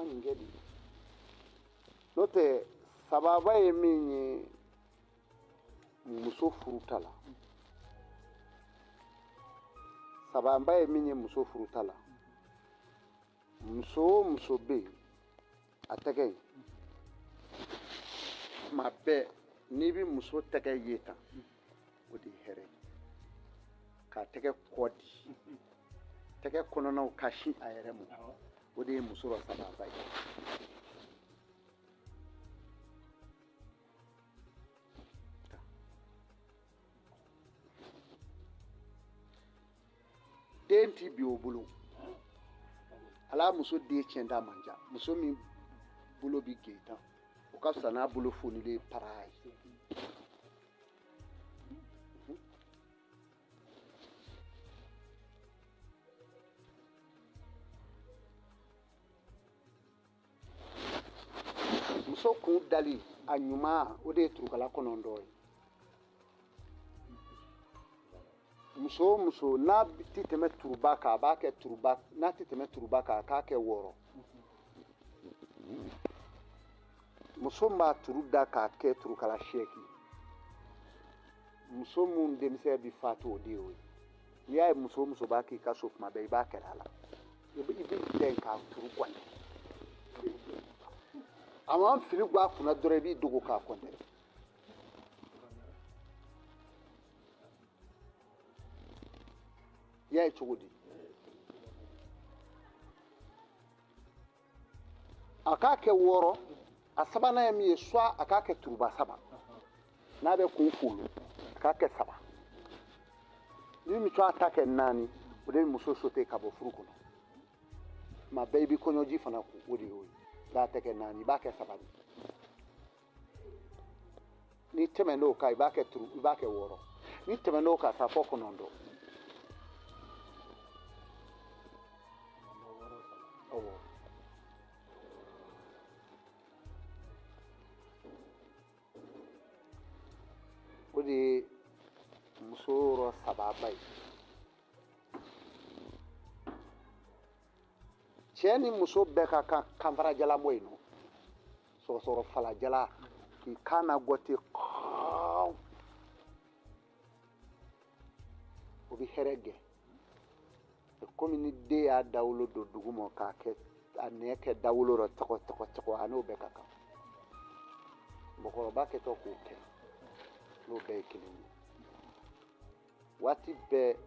ma nin kɛ de. N'o tɛ, sababa ye min ye muso furuta la, sababa ye min ye muso furuta la, muso o muso bɛ yen, a tɛgɛ ye tuma bɛɛ, n'i bɛ muso tɛgɛ ye tan, o de ye hɛrɛ ye. K'a tɛgɛ kɔ di, tɛgɛ kɔnɔnaw ka sin a yɛrɛ ma, o de ye muso rɔ sababa ye. Den ti bin o bolo. Ala muso den tiɲɛ da man ca. Muso min bolo bi gen tan, o ka fisa n'a bolo fonilen para ye. Muso kun dali a ɲuman, o de ye turukala 9 ye. Muso o muso n'a tɛ tɛmɛ turuba kan, a b'a kɛ turuba, n'a tɛ tɛmɛ turuba kan, a k'a kɛ 6. Muso min b'a turu da k'a kɛ turukala 8, muso min denmisɛn bɛ fatu, o de y'o ye. N'i y'a ye muso o muso b'a k'i ka so tuma bɛɛ, i b'a kɛlɛ a la, i bɛ dɛn k'a turu kɔni. A ma fili bɔ a kunna dɔrɔn, i b'i dogo k'a kɔntɛ. I y'a ye cogo di? A k'a kɛ 6, a sabanan ye min ye, soit a k'a kɛ turuba 3, n'a bɛ kun folo, a k'a kɛ 3. Ni muso y'a ta kɛ 4, o de bɛ muso sote ka bɔ furu kɔnɔ. Tuma bɛɛ i bɛ kɔɲɔji fana ko, o de y'o ye. N'a tɛ kɛ 4, i b'a kɛ 3 de. N'i tɛmɛn'o kan, i b'a kɛ turu, i b'a kɛ 6. N'i tɛmɛn'o kan sa, fɔ 9. Awɔ. O de ye muso yɔrɔ sababa ye. Cɛ ni muso bɛɛ ka kan kanfarajalan bɔ yen nɔ, sɔgɔsɔgɔ falajala k'i kan na gɔte, o bɛ hɛrɛ gɛn. Komi ni den y'a dawolo don dugu ma k'a kɛ a nɛn kɛ dawolo rɔ tɔgɔ tɔgɔ tɔgɔ, a n'o bɛɛ ka kan. Mɔgɔkɔrɔba kɛtɔ k'o kɛ, n'o bɛɛ ye kelen ye. Waati bɛɛ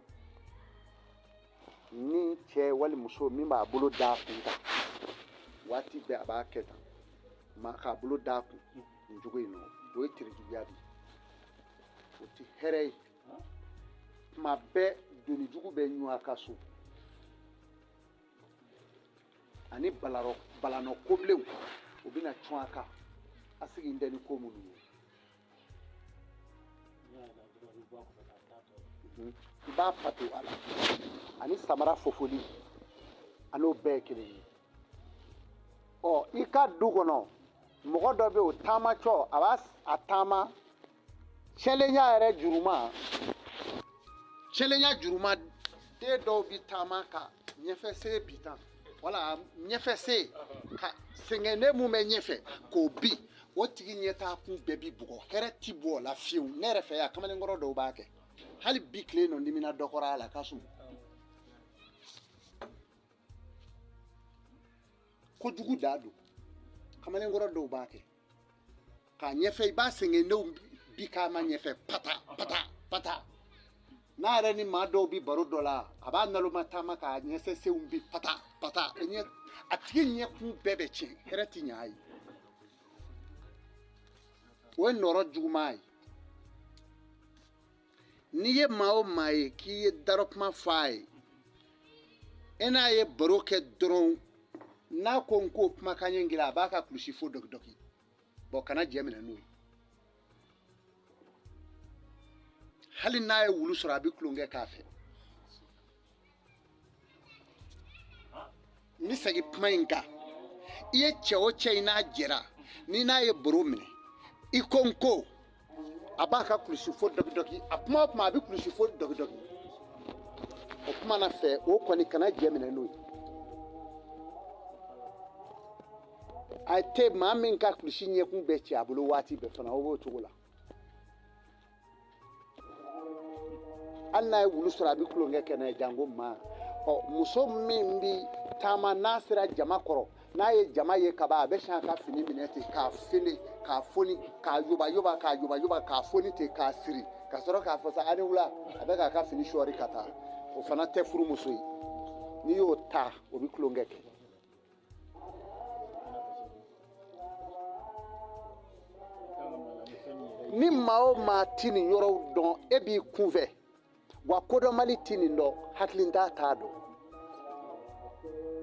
ni cɛ wali muso min b'a bolo d'a kun kan, waati bɛɛ a b'a kɛ tan, maa k'a bolo d'a kun nin cogo in nɔ, o ye terejuguya de ye, o tɛ hɛrɛ ye. Tuma bɛɛ doni jugu bɛ ɲun a ka so, ani balanɔ kobilenw, o bɛna cun a kan. A sigi tɛ ni ko minnu ye, i b'a fato a la, ani samara fofoli, a n'o bɛɛ ye kelen ye. Ɔ, i ka du kɔnɔ mɔgɔ dɔ bɛ yen, o taamatɔ, a b'a a taama cɛlenya yɛrɛ juruma, cɛlenya juruma. Den dɔw bi taama ka ɲɛfɛ sen bi tan, wala ɲɛfɛ sen ka sɛgɛnnen mun bɛ ɲɛfɛ k'o bi, o tigi ɲɛtaa kun bɛɛ bi bugɔ, hɛrɛ ti bɔ o la fiyewu. Ne yɛrɛ fɛ yan, kamalenkɔrɔ dɔw b'a kɛ hali bi tile nɔ, dimina dɔ kɔrɔ a la ka sum kojugu da don. Kamalenkɔrɔ dɔw b'a kɛ k'a ɲɛfɛ, i b'a sɛgɛnnenw bi k'a ma ɲɛfɛ pata pata pata. N'a yɛrɛ ni maa dɔw bi baro dɔ la, a b'a naloma taama k'a ɲɛfɛ senw bi pata pata, a tigi ɲɛkun bɛɛ bɛ tiɲɛ, hɛrɛ ti ɲɛ a ye. O ye nɔrɔ juguman ye. N'i ye maa o maa ye k'i ye darɔkuma fɔ a ye, e n'a ye baro kɛ dɔrɔn, n'a ko n k'o kumakan ye gila, a b'a ka kulusi fo dɔkidɔki bɔn, kana jɛ minɛ n'o ye. Hali n'a ye wulu sɔrɔ, a bɛ tulonkɛ k'a fɛ. N bɛ segin kuma in kan. I ye cɛ o cɛ, i n'a jɛra, n'i n'a ye baro minɛ, i ko n ko, a b'a ka kulusi fo dɔkidɔki. A kuma o kuma, a bɛ kulusi fo dɔkidɔki. O kuma na fɛ, o kɔni kana jɛ minɛ n'o ye. A tɛ maa min ka kulusi ɲɛkun bɛɛ ci a bolo waati bɛɛ fana, o b'o cogo la. Hali n'a ye wulu sɔrɔ, a bɛ tulonkɛ kɛ n'a ye janko maa. Ɔ, muso min bi taama, n'a sera jama kɔrɔ, n'a ye jama ye kaban, a bɛ sin a ka fini minɛ ten k'a fele, k'a foni, k'a yobayoba, k'a yobayoba, k'a foni ten, k'a siri, ka sɔrɔ k'a fɔ sa a ni wula, a bɛ k'a ka fini sɔɔri ka taa. O fana tɛ furumuso ye. N'i y'o ta, o bɛ tulonkɛ kɛ. Ni maa o maa ti nin yɔrɔw dɔn, e b'i kunfɛ wa kodɔnbali ti nin dɔn, hakilintan t'a dɔn.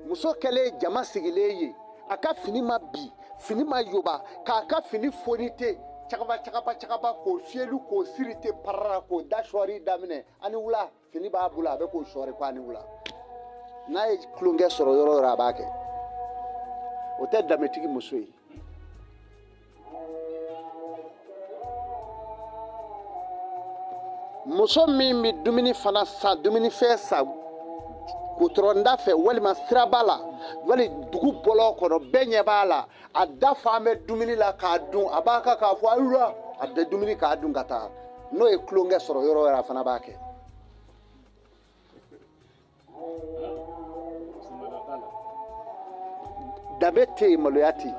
Muso kɛlen jama sigilen ye, a ka fini ma bi, fini ma yoba, k'a ka fini foni ten, cagaba cagaba cagaba, k'o fiyeli, k'o siri ten, parara, k'o da sɔɔri daminɛ, a ni wula, fini b'a bolo, a bɛ k'o sɔɔri ko a ni wula. N'a ye tulonkɛ sɔrɔ yɔrɔ o yɔrɔ, a b'a kɛ. O tɛ danbetigi muso ye. Muso min bɛ dumuni fana san, dumunifɛn san gutɔrɔnda fɛ walima siraba la wali dugu bɔlɔn kɔnɔ, bɛɛ ɲɛ b'a la, a da fan bɛ dumuni la k'a dun, a b'a kan k'a fɔ ayiwa, a bɛ dumuni k'a dun ka taa. N'o ye tulonkɛ sɔrɔ yɔrɔ o yɔrɔ, a fana b'a kɛ. Danbe tɛ yen, maloya tɛ yen.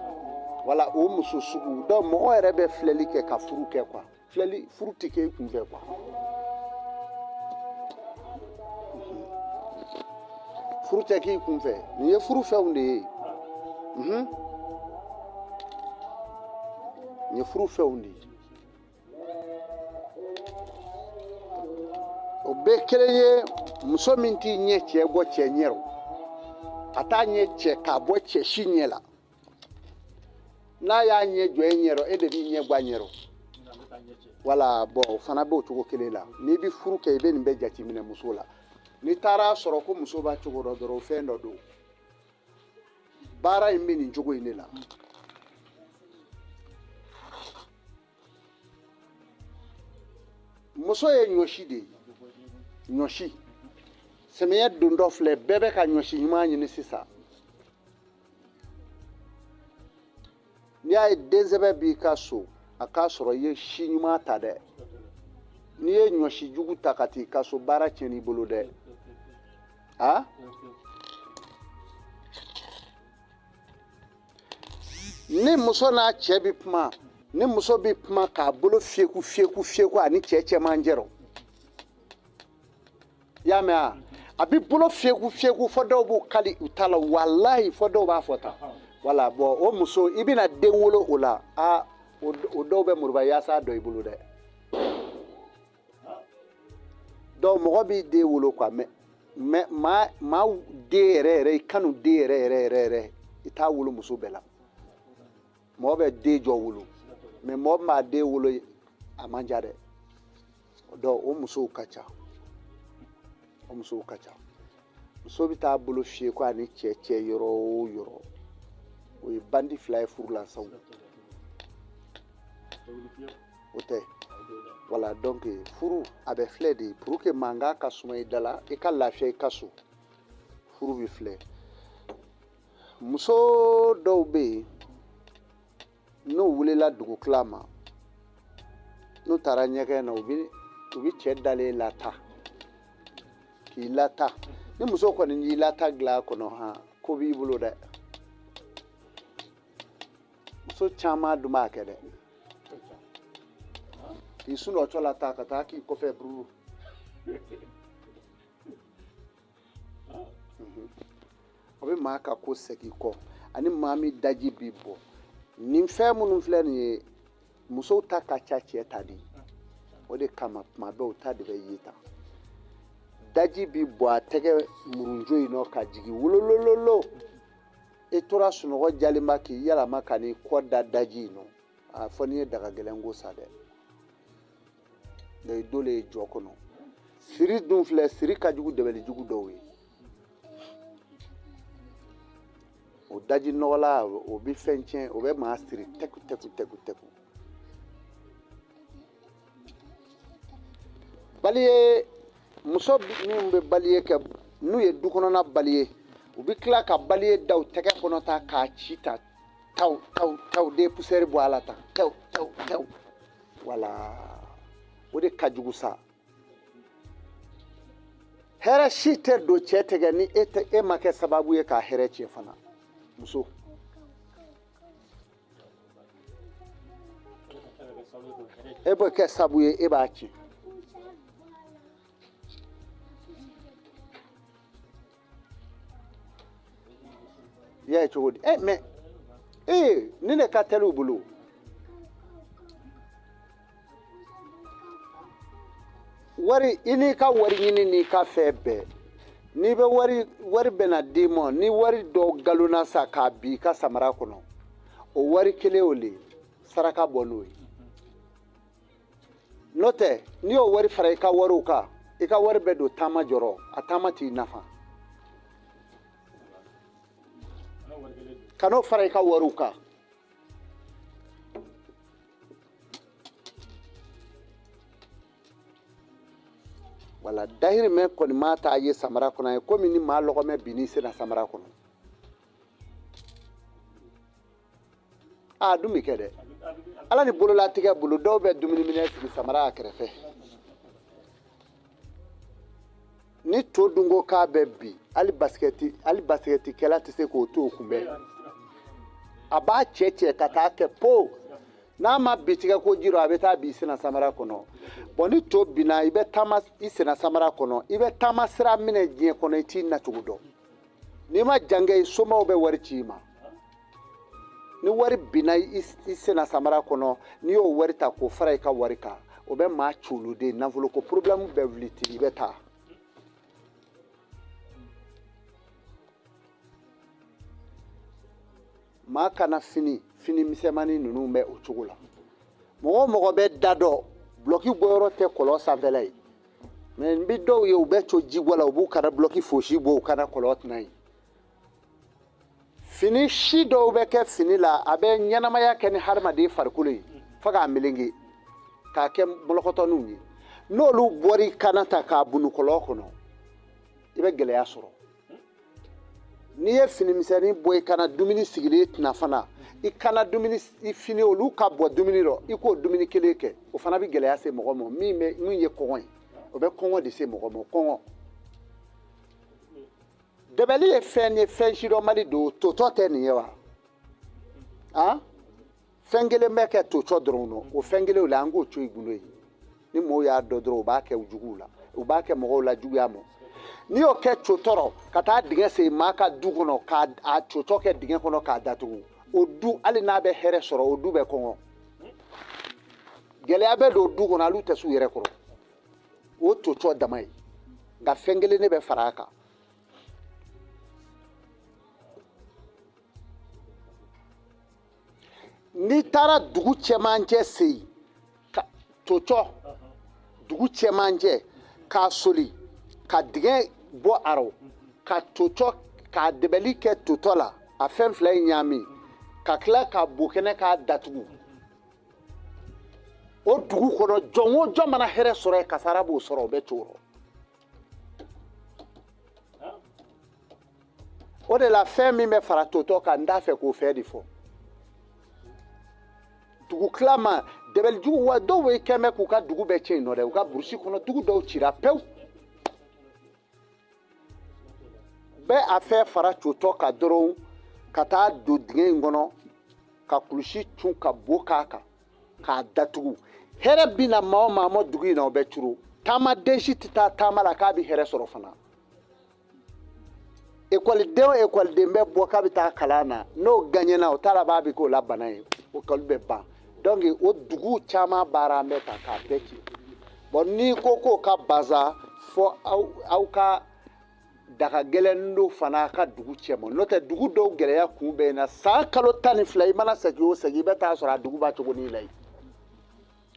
Wala o muso sugu donc mɔgɔ yɛrɛ bɛ filɛli kɛ ka furu kɛ quoi. Filɛli, furu tɛ kɛ i kunfɛ quoi. Furu tɛ k'i kunfɛ. Nin ye furu fɛnw de ye. Nin ye furu fɛnw de ye. O bɛɛ kelen ye. Muso min t'i ɲɛ cɛ bɔ cɛ ɲɛ rɔ, a t'a ɲɛ cɛ k'a bɔ cɛ si ɲɛ la, n'a y'a ɲɛ jɔ e ɲɛ rɔ, e de b'i ɲɛ bɔ a ɲɛ rɔ. Wala bon, o fana b'o cogo kelen la. N'i bɛ furu kɛ, i bɛ nin bɛɛ jateminɛ muso la. N'i taara sɔrɔ ko muso b'a cogo dɔ dɔrɔn, fɛn dɔ don. Baara in bɛ nin cogo in de la. Muso ye ɲɔsi de ye. Ɲɔsi sɛmiyɛ dontɔ filɛ, bɛɛ bɛ ka ɲɔsi ɲuman ɲini sisan. N'i y'a ye densɛbɛ b'i ka so, a k'a sɔrɔ i ye si ɲuman ta dɛ. N'i ye ɲɔsi jugu ta ka t'i ka so, baara tiɲɛn'i bolo dɛ. A ni muso n'a cɛ bɛ kuma, ni muso bɛ kuma k'a bolo fiyɛku fiyɛku fiyɛku a ni cɛ cɛmancɛ rɔ, i y'a mɛn wa? A bɛ bolo fiyɛku fiyɛku fo dɔw b'u kali u ta la, walahi, fo dɔw b'a fɔ tan. Wala bon, o muso, i bɛna den wolo o la. Aa, o dɔw bɛ moriba yaasa dɔ i bolo dɛ. Donc mɔgɔ b'i den wolo quoi, mais maa maa den yɛrɛ yɛrɛ, i kanu den yɛrɛ yɛrɛ yɛrɛ yɛrɛ, i t'a wolo muso bɛɛ la. Mɔgɔ bɛ den jɔ wolo, mais mɔgɔ min b'a den wolo, a man ca dɛ. Donc o musow ka ca, o musow ka ca. Muso bɛ taa bolo fiyɛ ko a ni cɛ cɛ yɔrɔ o yɔrɔ, o ye bandi fila ye furu la sa. O tɛ. Wala donc furu a bɛ filɛ de pour que mankan ka suma i da la, i ka lafiya i ka so. Furu bɛ filɛ. Muso dɔw bɛ yen, n'u wulila dugutila ma, n'u taara ɲɛgɛn na, u bɛ cɛ dalen lata, k'i lata. Ni muso kɔni y'i lata dilan kɔnɔ, han, ko b'i bolo dɛ. Muso caman dun b'a kɛ dɛ, k'i sunɔgɔtɔ lata ka taa k'i kɔfɛ bururu. O bɛ maa ka ko segin kɔ. Ani maa min daji bi bɔ, nin fɛn minnu filɛ nin ye, musow ta ka ca cɛ ta de. O de kama tuma bɛɛ u ta de bɛ ye tan. Daji bi bɔ a tɛgɛ murunjo in nɔ ka jigin wololololo. I tora sunɔgɔ jalenba k'i yɛlɛma ka n'i kɔ da daji in nɔ, a fɔ n'i ye daga gɛlɛn ko sa dɛ. Nka i dolen ye jɔ kɔnɔ. Siri dun filɛ, siri ka jugu dɛbɛli jugu dɔw ye. O daji nɔgɔla, o bɛ fɛn tiɲɛ, o bɛ maa siri tɛku tɛku tɛku tɛku. Baliye, muso minnu bɛ baliye kɛ, n'u ye du kɔnɔna baliye, u bɛ tila ka baliye da u tɛgɛ kɔnɔ ta k'a ci ta. Taw taw taw de poussière bɔ a la tan, taw taw taw, wala o de ka jugu sa. Hɛrɛ si tɛ don cɛ tɛgɛ ni e tɛ, e ma kɛ sababu ye k'a hɛrɛ tiɲɛ fana. Muso e bɛ kɛ sababu ye, e b'a tiɲɛ. I y'a ye cogo di? Ɛ mɛ ee nin de ka teli u bolo. Wari, i n'i ka wari ɲini n'i ka fɛn bɛɛ, n'i bɛ wari, wari bɛna d'i ma, ni wari dɔ galonna sa k'a bin i ka samara kɔnɔ, o wari kelen o le saraka bɔ n'o ye. N'o tɛ, n'i y'o wari fara i ka wariw kan, i ka wari bɛ don taama jɔrɔ, a taama t'i nafa. Kan'o fara i ka wariw kan. Wala dahirimɛ kɔni maa t'a ye samara kɔnɔ ye komi ni maa lɔgɔmɛ binn'i senna samara kɔnɔ. A dun bɛ kɛ dɛ. Ala ni bololatigɛ bolo, dɔw bɛ dumuni minɛ sigi samara a kɛrɛfɛ. Ni to dunko k'a bɛ bi, hali basikɛti, hali basikɛtikɛla tɛ se k'o to kunbɛn. A b'a cɛ cɛ ka taa kɛ po. N'a ma bi tigɛ ko ji rɔ, a bɛ taa bi senna samara kɔnɔ. Bɔn ni to binna, i bɛ taama i senna samara kɔnɔ, i bɛ taama sira minɛ diɲɛ kɔnɔ, i t'i nacogo dɔn. N'i ma jan kɛ, i somaw bɛ wari ci i ma. Ni wari binna i senna samara kɔnɔ, n'i y'o wari ta k'o fara i ka wari kan, o bɛ maa coloden, nafoloko problème bɛɛ wuli ten, i bɛ taa. Maa kana fini, fini misɛnmanin ninnu bɛ o cogo la. Mɔgɔ o mɔgɔ bɛ da dɔn, bulɔki bɔyɔrɔ tɛ kɔlɔn sanfɛla ye. Mɛ n bɛ dɔw ye, u bɛ co jibɔ la, u b'u kana bulɔki fosi bɔ, u kana kɔlɔn tɛna ye. Fini si dɔw bɛ kɛ fini la, a bɛ ɲɛnamaya kɛ ni hadamaden farikolo ye fo k'a melenge k'a kɛ mɔlɔkɔtɔninw ye. N'olu bɔra i kana ta k'a bunu kɔlɔn kɔnɔ, i bɛ gɛlɛya sɔrɔ. N'i ye fini misɛnnin bɔ i kana dumuni sigilen tɛna fana, i kana dumuni i fini olu ka bɔ dumuni rɔ, i k'o dumuni kelen kɛ, o fana bɛ gɛlɛya se mɔgɔ ma. Min bɛ, min ye kɔngɔ ye, o bɛ kɔngɔ de se mɔgɔ ma. Kɔngɔ dɛbɛli ye fɛn ye, fɛn sidɔnbali don. Totɔ tɛ nin ye wa? Han, fɛn kelen bɛ kɛ tocɔ dɔrɔn nɔ, o fɛn kelen o la, an k'o to i gundo ye. Ni mɔgɔw y'a dɔn dɔrɔn, u b'a kɛ juguw la, u b'a kɛ mɔgɔw la juguya ma. N'i y'o kɛ cotɔ rɔ ka taa dingɛ sen maa ka du kɔnɔ, k'a a cotɔ kɛ dingɛ kɔnɔ k'a datugu, o du, hali n'a bɛ hɛrɛ sɔrɔ, o du bɛ kɔngɔ, gɛlɛya bɛ don du kɔnɔ, hali u tɛ s'u yɛrɛ kɔrɔ. O tocɔ dama ye, nka fɛn kelen ne bɛ fara a kan. N'i taara dugu cɛmancɛ sen ka tocɔ dugu cɛmancɛ k'a soli ka dingɛ bɔ a rɔ ka tocɔ k'a dɛbɛli kɛ totɔ la, a fɛn fila in ɲaami ka tila ka bo kɛnɛ k'a datugu, o dugu kɔnɔ jɔn o jɔn mana hɛrɛ sɔrɔ yen, kasara b'o sɔrɔ, o bɛ co rɔ. O de la fɛn min bɛ fara totɔ kan, n t'a fɛ k'o fɛn de fɔ dugu tila ma dɛbɛlijugu wa. Dɔw bɛ kɛn bɛ k'u ka dugu bɛɛ tiɲɛ nɔ dɛ, u ka burusi kɔnɔ dugu dɔw cira pewu. Bɛ a fɛn fara cotɔ kan dɔrɔn ka taa don dingɛ in kɔnɔ ka kulusi cun ka bo k'a kan k'a datugu. Hɛrɛ bɛ na maa o maa ma dugu in na, o bɛ curo. Taamaden si tɛ taa taama la k'a bɛ hɛrɛ sɔrɔ fana. Ekɔliden o ekɔliden bɛ bɔ k'a bɛ taa kalan na, n'o gaɲɛna, o t'a laban, a bɛ k'o la bana ye, ekɔli bɛ ban. Donc o dugu caman baara an bɛ ta k'a bɛɛ ci. Bon, n'i ko k'o ka baza fɔ aw ka daga gɛlɛn don fana ka dugu cɛ ma, n'o tɛ dugu dɔw gɛlɛya kun bɛ na san kalo 12, i mana segin o segin, i bɛ taa sɔrɔ a dugu b'a cogo ni la yen.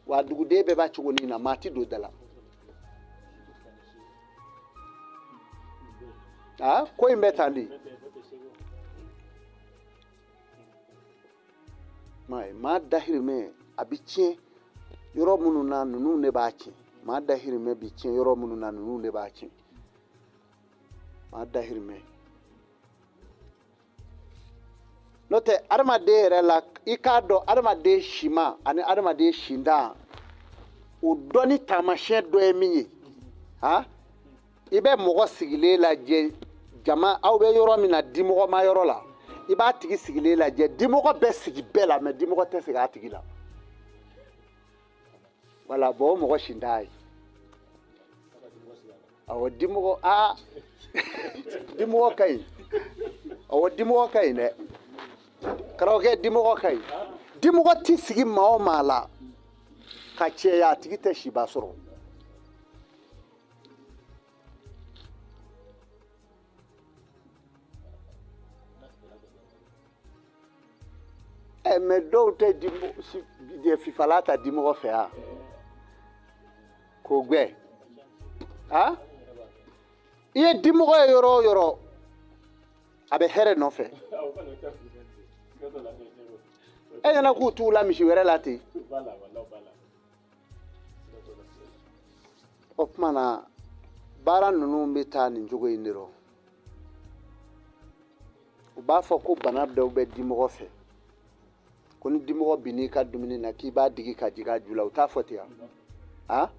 Wa duguden bɛɛ b'a cogo ni na, maa ti don da la. Aa, ko in bɛ tan de. Maa ye, maa dahirimɛ a bɛ tiɲɛ yɔrɔ minnu na, ninnu de b'a tiɲɛ. Maa dahirimɛ bɛ tiɲɛ yɔrɔ minnu na, ninnu de b'a tiɲɛ. Maa dahirimɛ, n'o N'o tɛ adamaden yɛrɛ la, i k'a dɔn adamaden sima ani adamaden sindan, o dɔnni taamasiyɛn dɔ ye min ye, han, i bɛ mɔgɔ sigilen lajɛ jama, aw bɛ yɔrɔ min na, dimɔgɔma yɔrɔ la, i b'a tigi sigilen lajɛ, dimɔgɔ bɛ sigi bɛɛ la, mais dimɔgɔ tɛ sigi a tigi la. Wala, bon, o mɔgɔ sindan ye. Awɔ, dimɔgɔ, aa, dimɔgɔ ka ɲi. Awɔ, dimɔgɔ ka ɲi dɛ, karamɔgɔkɛ, dimɔgɔ ka ɲi. Dimɔgɔ ti sigi maa o maa la ka cɛya, a tigi tɛ siba sɔrɔ. Ɛ, mais dɔw tɛ fifala ta dimɔgɔ fɛ yan k'o gbɛ. A i ye dimɔgɔ ye yɔrɔ o yɔrɔ, a bɛ hɛrɛ nɔfɛ. E ɲɛna k'u t'u la misi wɛrɛ la ten. O tuma na baara ninnu bɛ taa nin cogo in de rɔ. U b'a fɔ ko bana dɔw bɛ dimɔgɔ fɛ, ko ni dimɔgɔ binn'i ka dumuni na, k'i b'a digi ka jigin a ju la. U t'a fɔ ten wa? A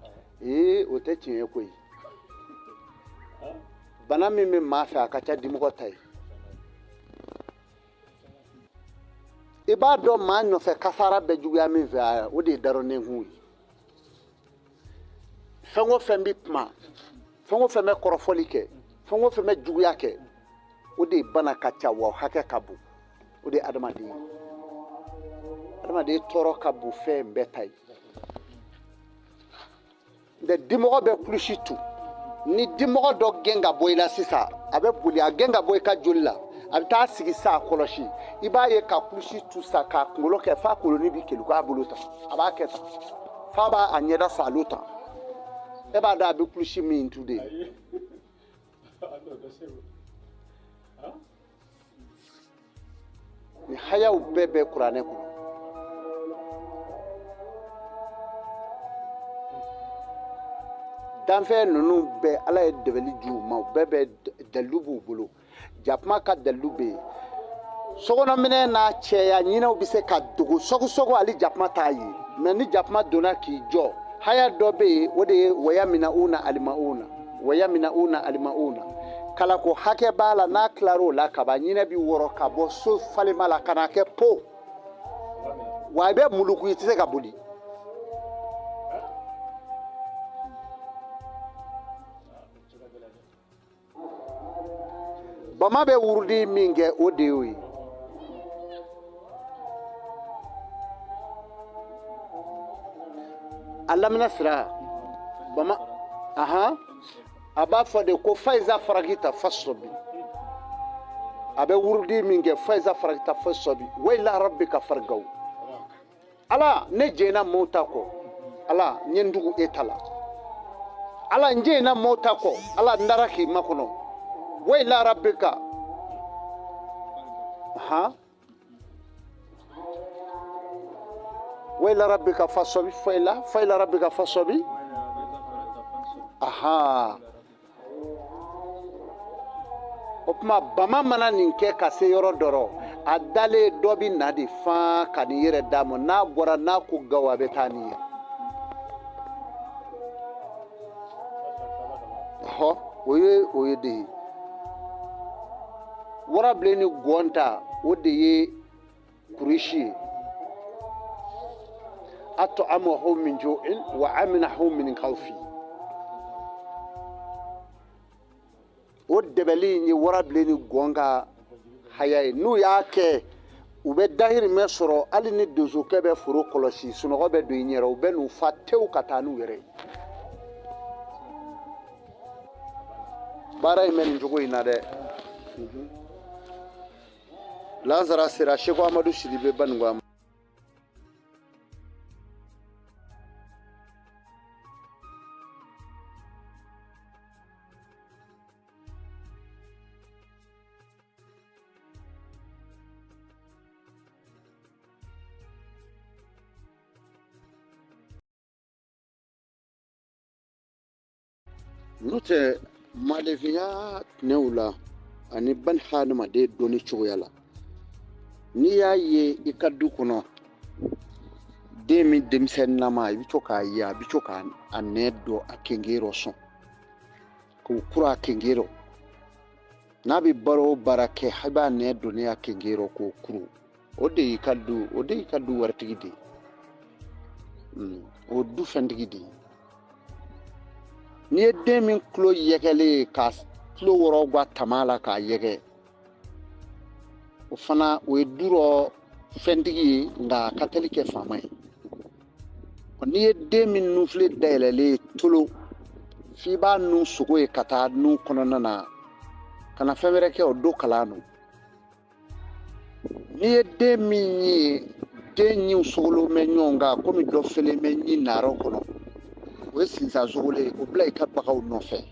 ee, o tɛ tiɲɛ ye koyi. Bana min bɛ maa fɛ, a ka ca dimɔgɔ ta ye. I b'a dɔn maa nɔfɛ kasara bɛ juguya min fɛ, o de ye darɔnɛnkun ye. Fɛn o fɛn bɛ kuma, fɛn o fɛn bɛ kɔrɔfɔli kɛ, fɛn o fɛn bɛ juguya kɛ, o de bana ka ca, wa hakɛ ka bon. O de ye adamaden ye. Adamaden tɔɔrɔ ka bon fɛn bɛɛ ta ye. Nka dimɔgɔ bɛ kulusi tu. Ni dimɔgɔ dɔ gɛn ka bɔ i la sisan, a bɛ boli, a gɛn ka bɔ i ka joli la, a bɛ taa sigi sa kɔlɔsi. I b'a ye ka kulusi tu sa, k'a kunkolo kɛ f'a koloni bɛ kelu k'a bolo tan, a b'a kɛ tan f'a b'a a ɲɛda salo tan. E b'a dɔn a bɛ kulusi min tu de. Nin hayaw bɛɛ bɛ kuranɛ kɔnɔ. Danfɛn ninnu bɛɛ, Ala ye dɛbɛli di u ma, u bɛɛ bɛ dalilu b'u bolo. Jakuma ka dalilu bɛ yen. Sokɔnɔminɛn n'a cɛya, ɲinɛw bɛ se ka dogo sɔgɔsɔgɔ, hali jakuma t'a ye. Mais ni jakuma donna k'i jɔ, haya dɔ bɛ yen, o de ye wayamina una alimauna, wayamina una alimauna, kalako hakɛ b'a la. N'a tilar'o la kaban, ɲinɛ bɛ wɔrɔ ka bɔ so falema la ka n'a kɛ po wa, i bɛ muluku, i tɛ se ka boli. Bama bɛ wurudi min kɛ, o de y'o ye. A lamina sira bama, ahan, a b'a fɔ de ko fayiza faragita fasobi. A bɛ wurudi min kɛ, fayiza faragita fasobi wa ila rabbika fargaw. Ala, ne jɛnna mɔɔw ta kɔ, Ala, n ye n tugu e ta la. Ala, n jɛnna mɔɔw ta kɔ, Ala, n dara k'i makɔnɔ. Wa ila rabbika, han, wa ila rabbika fasobi, fa ila rabbika fasobi, ahan. O tuma bama mana nin kɛ ka se yɔrɔ dɔ rɔ, a dalen dɔ bɛ na de fan ka n'i yɛrɛ d'a ma. N'a bɔra, n'a ko gawo, a bɛ taa n'i ye. Hɔ, o ye de ye warabilen ni gɔn ta, o de ye kurusi ye. At'amahu min ju'in wa aminahu min khawfi. O dɛbɛli in ye warabilen ni gɔn ka haya ye. N'u y'a kɛ, u bɛ dahirimɛ sɔrɔ. Hali ni donsokɛ bɛ foro kɔlɔsi, sunɔgɔ bɛ don i ɲɛrɛ, u bɛ n'u fa tewu ka taa n'u yɛrɛ ye. Baara in bɛ nin cogo in na dɛ. Lansara sera. Seko Amadu Sidibe Baninko. N'o tɛ maalefinya tɛnɛw la ani bani hadamaden dɔnni cogoya la, N'i y'a ye i ka du kɔnɔ den min denmisɛnninama, i bɛ to k'a ye a bɛ to k'a nɛn dɔ a kenge rɔ sɔn k'o kura a kenge rɔ. N'a bɛ baara o baara kɛ, i b'a nɛn donnen a kenge rɔ k'o kuru. O de y'i ka du, o de y'i ka du waritigi de ye. O du fɛntigi de ye. N'i ye den min tulo yɛgɛlen ye ka tulo wɔrɔ gwa tama la k'a yɛgɛ, o fana o ye du rɔ fɛntigi ye, nka a ka teli kɛ faama ye. N'i ye den min nunfile dayɛlɛlen ye tolo, f'i b'a nun sogo ye ka taa nun kɔnɔna na, ka na fɛn wɛrɛ kɛ, o do kalan don. N'i ye den min ye den ɲinw sogolo bɛ ɲɔgɔn kan komi dɔ felen bɛ ɲin naarɔ kɔnɔ, o ye sinsan sogolo ye, o bila i ka baganw nɔfɛ.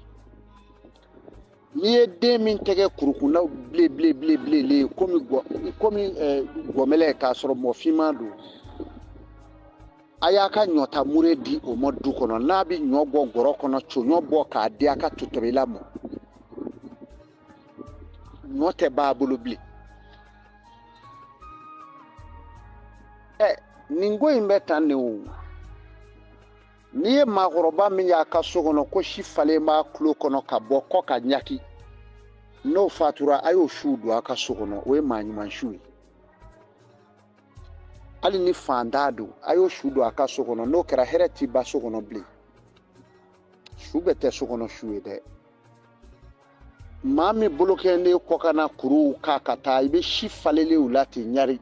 N'i ye den min tɛgɛ kurukunnaw bilen bilen bilen bilenlen ye komi gɔmɛlɛ k'a sɔrɔ mɔgɔ finman don, a y'a ka ɲɔta mure di o ma du kɔnɔ. N'a bɛ ɲɔ bɔ gɔrɔ kɔnɔ, coɲɔ bɔ k'a di a ka totobila ma, ɲɔ tɛ b'a bolo bilen. Nin ko in bɛ tan de o. N'i ye maakɔrɔba min y'a ka so kɔnɔ ko si falen b'a tulo kɔnɔ ka bɔ kɔ ka ɲaki, n'o fatura, a y'o siw don a ka so kɔnɔ, o ye maa ɲuman siw ye. Hali ni fantan don, a y'o su don a ka so kɔnɔ, n'o kɛra hɛrɛ t'i ba so kɔnɔ bilen. Su bɛɛ tɛ so kɔnɔ su ye dɛ. Maa min bolo kɛ ne kɔkanna kuruw k'a ka taa, i bɛ si falenlenw la ten ɲari,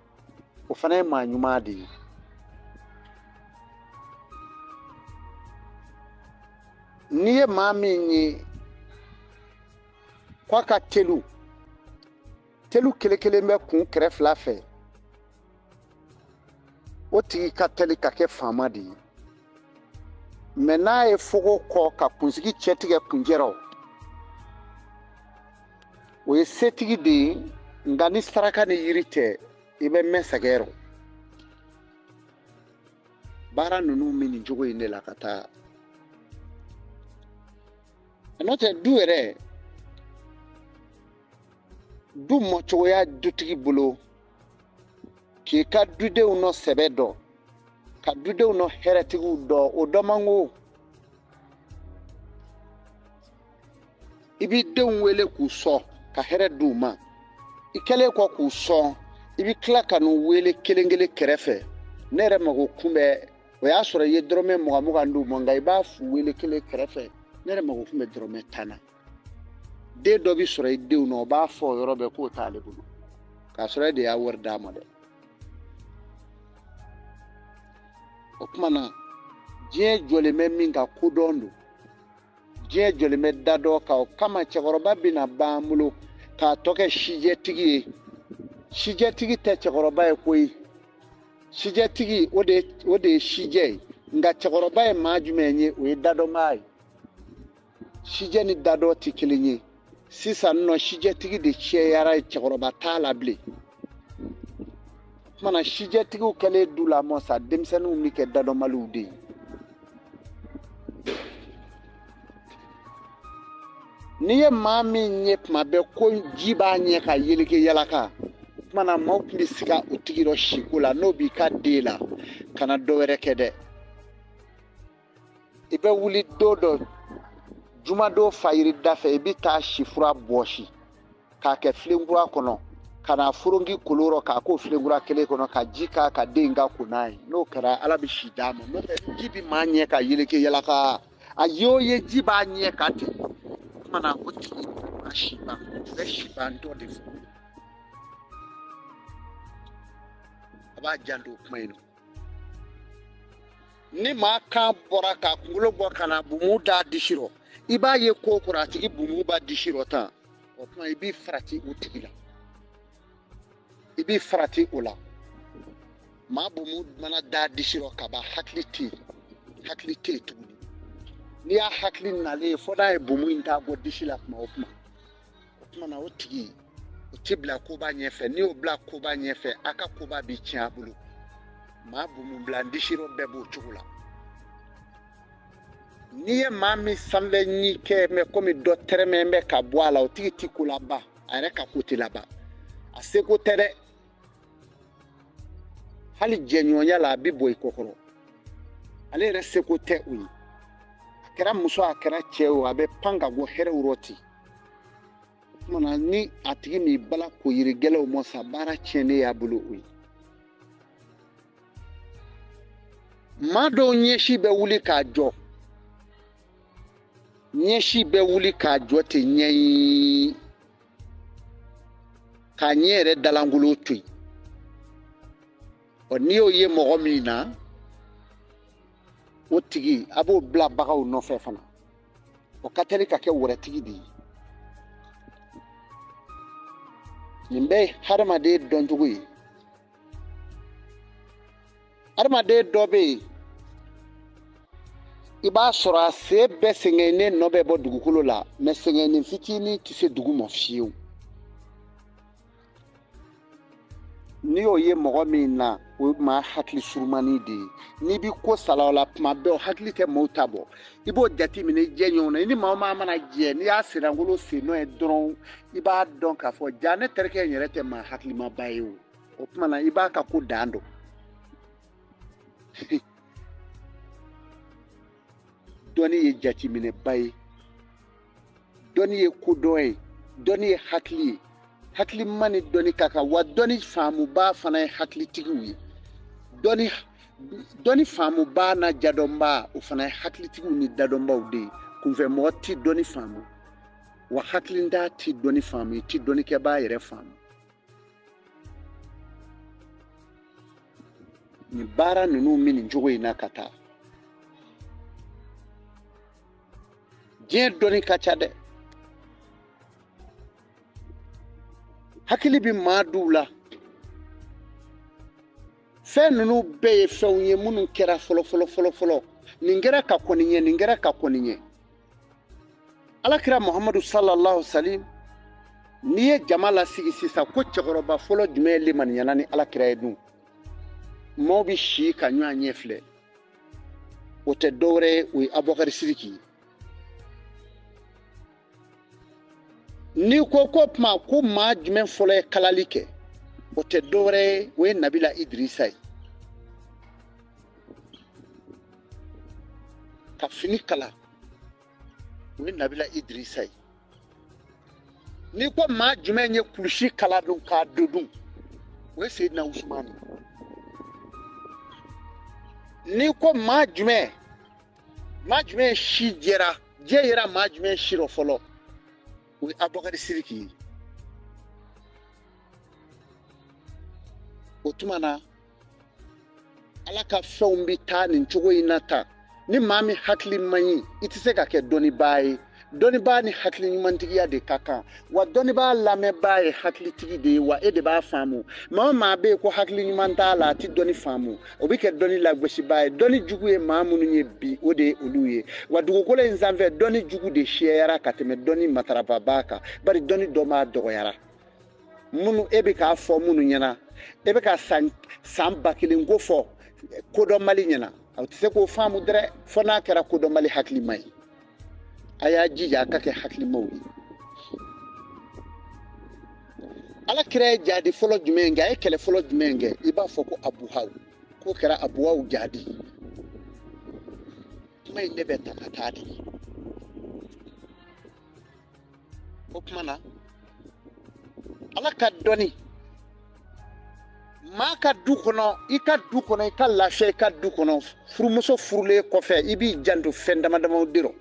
o fana ye maa ɲuman de ye. N'i ye maa min ye k'a ka telu, telu kelen kelen bɛ kun kɛrɛ fila fɛ, o tigi ka teli ka kɛ faama de ye. Mɛ n'a ye fogo kɔ ka kunsigi cɛtigɛ kunjɛrɔ, o ye setigi de ye. Nka ni saraka ni yiri tɛ, i bɛ mɛn sɛgɛn rɔ. Baara ninnu bɛ nin cogo in de la ka taa. N'o tɛ du yɛrɛ, du mɔcogoya dutigi bolo, k'i ka dudenw nɔ sɛbɛ dɔn, ka dudenw nɔ hɛrɛtigiw dɔn, o dɔ man go. I b'i denw wele k'u sɔn ka hɛrɛ d'u ma. I kɛlen kɔ k'u sɔn, i bɛ tila ka n'u wele kelen kelen kɛrɛfɛ. Ne yɛrɛ mago kun bɛ, o y'a sɔrɔ i ye dɔrɔmɛ mugan mugan d'u ma, nka i b'a f'u wele kelen kɛrɛfɛ, ne yɛrɛ mago kun bɛ dɔrɔmɛ 10 na. Den dɔ bɛ sɔrɔ i denw na, o b'a fɔ o yɔrɔ bɛɛ k'o t'ale bolo, k'a sɔrɔ e de y'a wari d'a ma dɛ. O tuma na, diɲɛ jɔlen bɛ min kan, kodɔn don. Diɲɛ jɔlen bɛ da dɔ kan. O kama cɛkɔrɔba bɛna ban an bolo k'a tɔ kɛ sijɛtigi ye. Sijɛtigi tɛ cɛkɔrɔba ye koyi. Sijɛtigi o de ye sijɛ ye. Nka cɛkɔrɔba ye maa jumɛn ye? O ye dadɔnbaa ye. Sijɛ ni dadɔn tɛ kelen ye. Sisan nɔ sijɛtigi de cɛyara ye, cɛkɔrɔba t'a la bilen. O tuma na sijɛtigiw kɛlen du lamɔ sa, denmisɛnninw bɛ kɛ dadɔnbaliw de ye. N'i ye maa min ye tuma bɛɛ ko ji b'a ɲɛ ka yeleke yalaka, o tuma na maaw tun bɛ siga o tigi dɔ siko la, n'o b'i ka den la, kana dɔ wɛrɛ kɛ dɛ. I bɛ wuli don dɔ, jumadon fayiri da fɛ, i bɛ taa sifura bɔsi k'a kɛ filenkura kɔnɔ, ka na furonki kolo rɔ k'a k'o filenkura kelen kɔnɔ, ka ji k'a ka den ka ko n'a ye. N'o kɛra, Ala bɛ si d'a ma. N'o tɛ, ji bɛ maa ɲɛ ka yeleke yalaka, a ye o ye ji b'a ɲɛ ka ten. O tuma na o tigi b'a si ban, o bɛ si ban dɔ de fɔ. A b'a janto o kuma in na. Ni maa kan bɔra k'a kunkolo bɔ ka na bumu d'a disi rɔ, i b'a ye ko kɔrɔ a tigi bumu b'a disi rɔ tan. O tuma i b'i farati o tigi la, i b'i farati o la. Maa bumu mana d'a disi rɔ ka ban, hakili tɛ yen, hakili tɛ yen tuguni. N'i y'a hakili nalen ye, fo n'a ye bumu in ta bɔ disi la kuma o kuma, o tuma na o tigi o ti bila koba ɲɛfɛ. N'i y'o bila koba ɲɛfɛ, a ka koba b'i tiɲɛ a bolo. Maa bumu bila disi rɔ bɛɛ b'o cogo la. N'i ye maa min sanfɛ ɲi kɛ mɛ komi dɔ tɛrɛmɛ bɛ ka bɔ a la, o tigi ti ko laban, a yɛrɛ ka ko tɛ laban, a seko tɛ dɛ. Hali jɛɲɔgɔnya la a bɛ bɔ i kɔkɔrɔ. Ale yɛrɛ seko tɛ o ye. A kɛra muso a kɛra cɛ o, a bɛ pan ka bɔ hɛrɛw rɔ ten. O tuma na ni a tigi m'i bala ko yiri gɛlɛnw mɔ sa, baara tiɲɛnen y'a bolo o ye. Maa dɔw ɲɛsi bɛ wuli k'a jɔ, ɲɛsi bɛ wuli k'a jɔ ten ɲɛɲini k'a ɲɛ yɛrɛ dalangolo to yen. Ɔ n'i y'o ye mɔgɔ min na, o tigi a b'o bila baganw nɔfɛ fana. O ka teli ka kɛ wɛrɛtigi de ye. Nin bɛɛ ye hadamaden dɔncogo ye. Hadamaden dɔ bɛ yen, i b'a sɔrɔ a sen bɛɛ sɛgɛnnen nɔ bɛ bɔ dugukolo la, mɛ sɛgɛnnin fitinin tɛ se dugu ma fiyewu. N'i y'o ye mɔgɔ min na, o ye maa hakili surumani de ye. N'i bɛ ko sala o la tuma bɛɛ, o hakili tɛ maaw ta bɔ. I b'o jateminɛ i jɛ ɲɔgɔn na. I ni maa o maa mana jɛ, n'i y'a sennankolo sen nɔ ye dɔrɔn, i b'a dɔn k'a fɔ ja ne terikɛ in yɛrɛ tɛ maa hakilimaba ye o. O tuma na i b'a ka ko dan dɔn. Dɔnni ye jateminɛba ye, dɔnni ye kodɔn ye, dɔnni ye hakili ye. Hakilima ni dɔnni ka kan, wa dɔnni faamubaa fana ye hakilitigiw ye. Dɔnni faamubaa n'a jadɔnbaa, o fana ye hakilitigiw ni dadɔnbaw de ye. Kunfɛmɔgɔ ti dɔnni faamu, wa hakilintan ti dɔnni faamu, i ti dɔnnikɛbaa yɛrɛ faamu. Nin baara ninnu bɛ nin cogo in na ka taa. Diɲɛ dɔnni ka ca dɛ. Hakili bɛ maa dɔw la. Fɛn ninnu bɛɛ ye fɛnw ye minnu kɛra fɔlɔ fɔlɔ fɔlɔ fɔlɔ. Nin kɛra ka kɔn nin ɲɛ, nin kɛra ka kɔn nin ɲɛ. Alakira Muhamadu sallallahu alaihi wasallam, n'i ye jama lasigi sisan ko cɛkɔrɔba fɔlɔ jumɛn ye limaniyana ni alakira ye dun, maaw bɛ si ka ɲɔgɔn ɲɛ filɛ. O tɛ dɔwɛrɛ ye, o ye Abubakari Sidiki ye. N'i ko ko tuma ko maa jumɛn fɔlɔ ye kalali kɛ, o tɛ dɔwɛrɛ ye, o ye Nabila Idirisa ye. Ka fini kala, o ye Nabila Idirisa ye. N'i ko maa jumɛn ye kulusi kala dun k'a don dun, o ye Seyidina Usumani. N'i ko maa jumɛn si jɛra, jɛ yera maa jumɛn si rɔ fɔlɔ, o ye Abubakari Sidiki ye. O tuma na Ala ka fɛnw bɛ taa nin cogo in na tan. Ni maa min hakili man ɲi, i tɛ se ka kɛ dɔnnibaa ye. Dɔnnibaa ni hakili ɲumantigiya de ka kan, wa dɔnnibaa lamɛnbaa ye hakilitigi de ye, wa e de b'a faamu. Maa o maa bɛ yen ko hakili ɲuman t'a la, a tɛ dɔnni faamu, o bɛ kɛ dɔnni lagosibaa ye. Dɔnni jugu ye maa minnu ye bi, o de ye olu ye. Wa dugukolo in sanfɛ, dɔnni jugu de siyayara ka tɛmɛ dɔnni matarafabaa kan, bari dɔnni dɔnbaa dɔgɔyara. Minnu e bɛ k'a fɔ minnu ɲɛna, e bɛ ka san 1000 ko fɔ kodɔnbali ɲɛna, aw tɛ se k'o faamu dɛrɛ, fo n'a kɛra kodɔnbali hakilima ye. A y'a jija a ka kɛ hakilimaw ye. Ala kira ye jadi fɔlɔ jumɛn kɛ, a ye kɛlɛ fɔlɔ jumɛn kɛ, i b'a fɔ ko Abuhaw, k'o kɛra Abuhaw jadi. Kuma in ne bɛ ta ka taa de. O tuma na Ala ka dɔnni, maa ka du kɔnɔ, i ka du kɔnɔ, i ka lafiya i ka du kɔnɔ, furumuso furulen kɔfɛ, i b'i janto fɛn dama damaw de rɔ.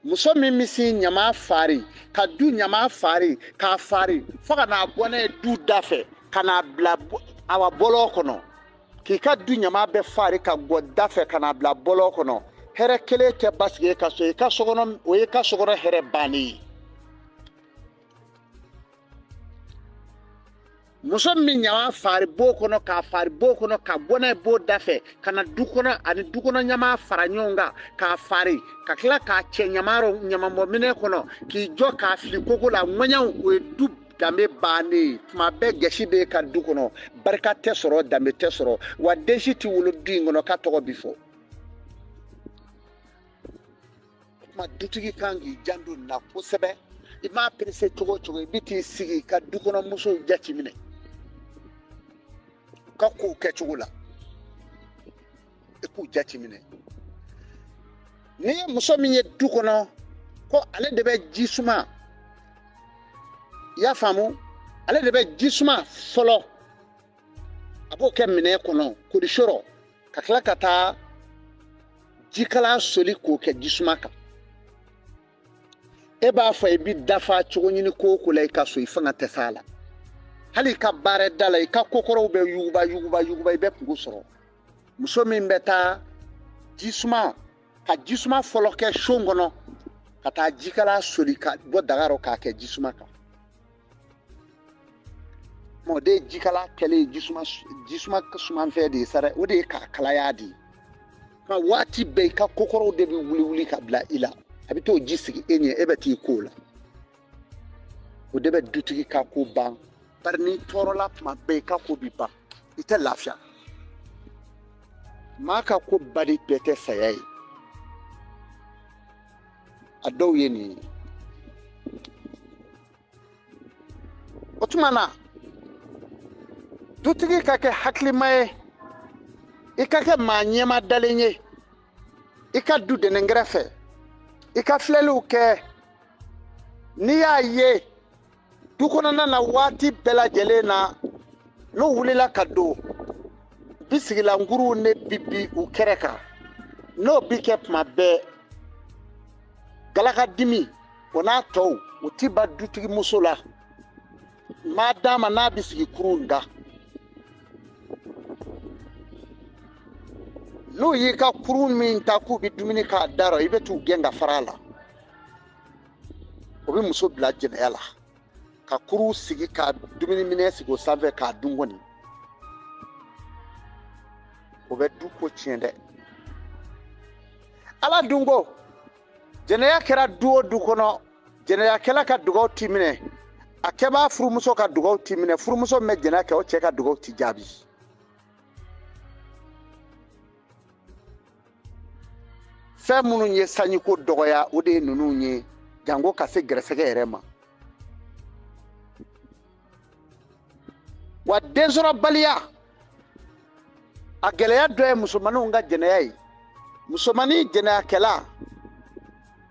Muso min bɛ se ɲama fari, ka du ɲama fari, k'a fari fo ka n'a bɔ n'a ye du da fɛ, ka n'a bila awa bɔlɔn kɔnɔ, k'i ka du ɲama bɛɛ fari ka gɔ da fɛ ka n'a bila bɔlɔn kɔnɔ. Hɛrɛ kelen tɛ basigi e ka so, i ka so kɔnɔ, o ye ka so kɔnɔ hɛrɛ bannen ye. Muso min ɲama fari bo kɔnɔ, k'a fari bo kɔnɔ, ka bɔ n'a ye bo da fɛ, ka na du kɔnɔ ani du kɔnɔ ɲama fara ɲɔgɔn kan, k'a fari, ka tila k'a cɛ ɲamabɔminɛ kɔnɔ, k'i jɔ k'a fili koko la, ŋɔɲɛw, o ye du danbe bannen ye. Tuma bɛɛ gɛsi b'e ka du kɔnɔ, barika tɛ sɔrɔ, danbe tɛ sɔrɔ, wa den si tɛ wolo du in kɔnɔ k'a tɔgɔ bi fɔ. O tuma dutigi kan k'i janto nin na kosɛbɛ. I m'a perese cogo o cogo, i bɛ t'i sigi i ka du kɔnɔ musow jateminɛ u ka kow kɛcogo la. I k'u jateminɛ. N'i ye muso min ye du kɔnɔ ko ale de bɛ ji suma, i y'a faamu, ale de bɛ ji suma fɔlɔ, a b'o kɛ minɛn kɔnɔ koliso rɔ, ka tila ka taa jikalan soli k'o kɛ jisuma kan. E b'a fɔ i bɛ dafa cogo ɲini ko o ko la i ka so, i fanga tɛ s'a la. Hali i ka baarada la, i ka kokɔrɔw bɛ yuguba yuguba yuguba, i bɛ kungo sɔrɔ. Muso min bɛ taa jisuma, ka jisuma fɔlɔ kɛ son kɔnɔ, ka taa jikala soli ka bɔ daga rɔ k'a kɛ jisuma kan. O de ye jikala kɛlen ye jisuma sumanfɛn de ye sa dɛ, o de ye k'a kalaya de ye. Nka waati bɛɛ i ka kokɔrɔw de bɛ wuli wuli ka bila i la, a bɛ t'o ji sigi e ɲɛ, e bɛ t'i ko o la. O de bɛ dutigi ka ko ban. Bari n'i tɔɔrɔla tuma bɛɛ, i ka ko bi ban, i tɛ lafiya. Maa ka ko bali bɛɛ tɛ saya ye. A dɔw ye nin ye. O tuma na, dutigi ka kɛ hakilima ye, i ka kɛ maa ɲɛma dalen ye, i ka du dɛnɛn kɛrɛfɛ, i ka filɛliw kɛ. N'i y'a ye du kɔnɔna na waati bɛɛ lajɛlen na, n'u wulila ka don, bi sigilankuruw ne bi bi u kɛrɛ kan, n'o bi kɛ tuma bɛɛ, galakadimi o n'a tɔw, o ti ban dutigi muso la. Maa d'a ma n'a bi sigi kurun da. N'u y'i ka kurun min ta k'u bi dumuni k'a da rɔ, i bɛ t'u gɛn ka fara a la. O bɛ muso bila jɛnɛya la, ka kurun sigi ka dumuni minɛ sigi o sanfɛ k'a dun kɔni. O bɛ du ko tiɲɛ dɛ. Ala dun ko, jɛnɛya kɛra du o du kɔnɔ, jɛnɛyakɛla ka dugaw ti minɛ, a kɛbaa furumuso ka dugaw ti minɛ, furumuso min bɛ jɛnɛya kɛ, o cɛ ka dugaw ti jaabi. Fɛn minnu ye sanjiko dɔgɔya, o de ye ninnu ye, janko ka se gɛrɛsɛgɛ yɛrɛ ma. Wa densɔrɔbaliya, a gɛlɛya dɔ ye musomaninw ka jɛnɛya ye. Musomanin jɛnɛyakɛla,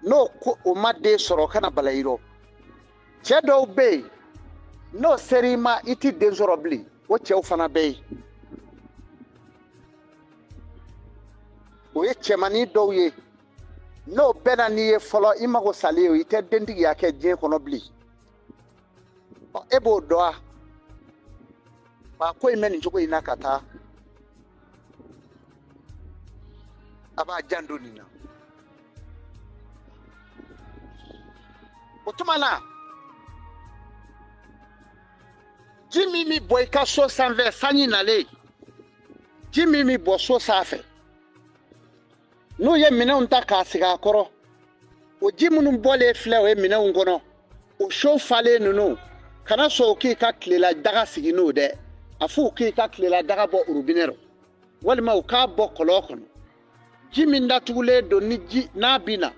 n'o ko o ma den sɔrɔ, kana bala i rɔ. Cɛ dɔw bɛ yen, n'o ser'i ma, i ti den sɔrɔ bilen, o cɛw fana bɛ yen. O ye cɛmanin dɔw ye, n'o bɛnna n'i ye fɔlɔ, i mago salen ye, i tɛ dentigiya kɛ diɲɛ kɔnɔ bilen. Ɔ, e b'o dɔn wa? Wa ko in bɛ nin cogo in na ka taa, a b'a janto nin na. O tuma na, ji min bɛ bɔ i ka so sanfɛ, sanji nalen, ji min bɛ bɔ so sanfɛ, n'u ye minɛnw ta k'a sigi a kɔrɔ, o ji minnu bɔlen filɛ o ye minɛnw kɔnɔ, o so falen ninnu, kana sɔn o k'i ka tilela daga sigi n'o dɛ. A f'u k'i ka tilela daga bɔ orobinɛ rɔ, walima u k'a bɔ kɔlɔn kɔnɔ. Ji min datugulen don ni ji n'a bɛ na,